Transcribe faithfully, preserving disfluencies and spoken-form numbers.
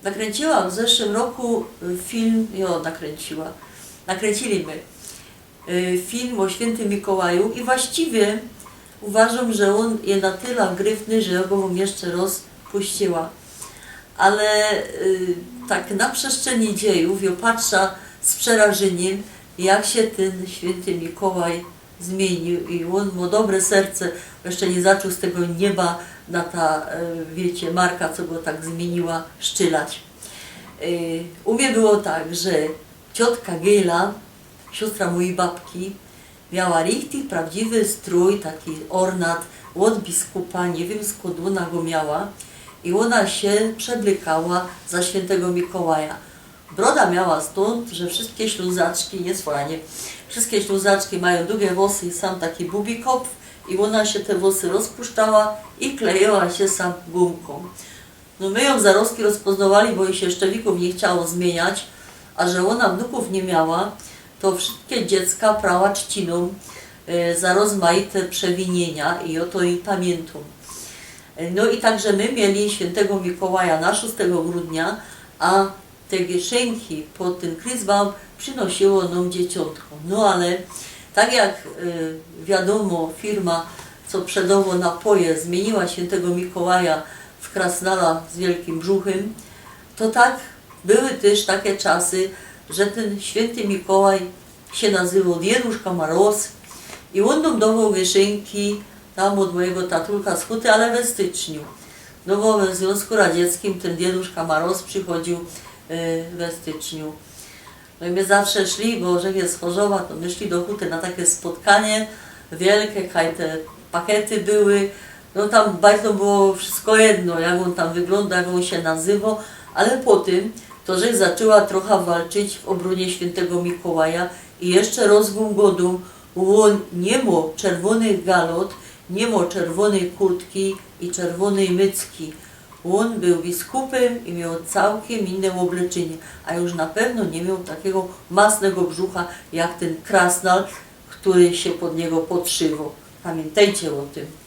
Nakręciła w zeszłym roku, y, film, jo, nakręciła. Nakręcili my, y, film ô świyntym Mikołaju i właściwie uważōm, że ôn je na tela gryfny, że jo go bym jeszcze roz puściła. Ale, y, tak na przestrzeni dziejōw jo patrza z przerażyniym, jak sie tyn świynty Mikołaj zmiyniōł i ôn mŏ dobre serce, jeszcze niy zaczōn z tego nieba na ta, y, wiycie, marka, co go tak zmiyniła, szczylać. Y, u mie było tak, że ciotka Gela, siostra mojij babki, miała richtig prawdziwy strōj, taki ôrnat ôd biskupa, niy wiym, skōnd ôna go miała, i ôna sie przeblykała za świyntego Mikołaja. Broda miała stōnd, że wszyjske Ślōnzaczki, niy swoja, niy, wszyjske Ślōnzaczki majōm dugie włosy i sam taki bubikopf, i ôna sie te włosy rozpuszczała i klejyła sie sam gumkōm. No, my jōm zarozki rozpoznŏwali, bo ji sie szczelikōw niy chciało zmiyniać, a że ôna wnukōw niy miała, to wszyjske dziecka prała trzcinōm, e, za rozmajte przewiniynio i ô to i pamiyntōm. E, no i tak że my mieli świyntego Mikołaja na szōstego grudnia, a te gyszynki pod tyn Christbaum przinosiło nōm dzieciōntko. No ale tak jak, e, wiadōmo, firma, co przedowo napoje, zmiyniła świyntego Mikołaja w krasnala z wielkim brzuchym, to tak, były tyż take czasy, że tyn świynty Mikołaj sie nazywoł Dieduszka Maroz i ôn nōm dowoł gyszynki tam ôd mojigo tatulka z Huty, ale we styczniu. No bo we Zwiōnzku Radzieckim tyn Dieduszka Maroz przichodziył, e, we styczniu. No i my zawsze szli, bo żech je z Chorzowa, to my szli do Huty na take spotkanie wielkie, kaj te pakety były. No, tam bardzo było wszyjsko jedno, jak ôn tam wyglōndŏ, jak ôn sie nazywoł, ale potym to żech zaczła trocha walczyć w ôbrōnie świyntego Mikołaja i jeszcze roz wōm godōm, ôn niy mŏ czerwōnych galot, niy mŏ czerwōnyj kurtki i czerwōnyj mycki. Ôn bōł biskupym i mioł cołkiym inne ôbleczynie, a już na pewno niy mioł takigo masnego brzucha jak tyn krasnal, kery sie pod niego podszywoł. Pamiyntejcie ô tym.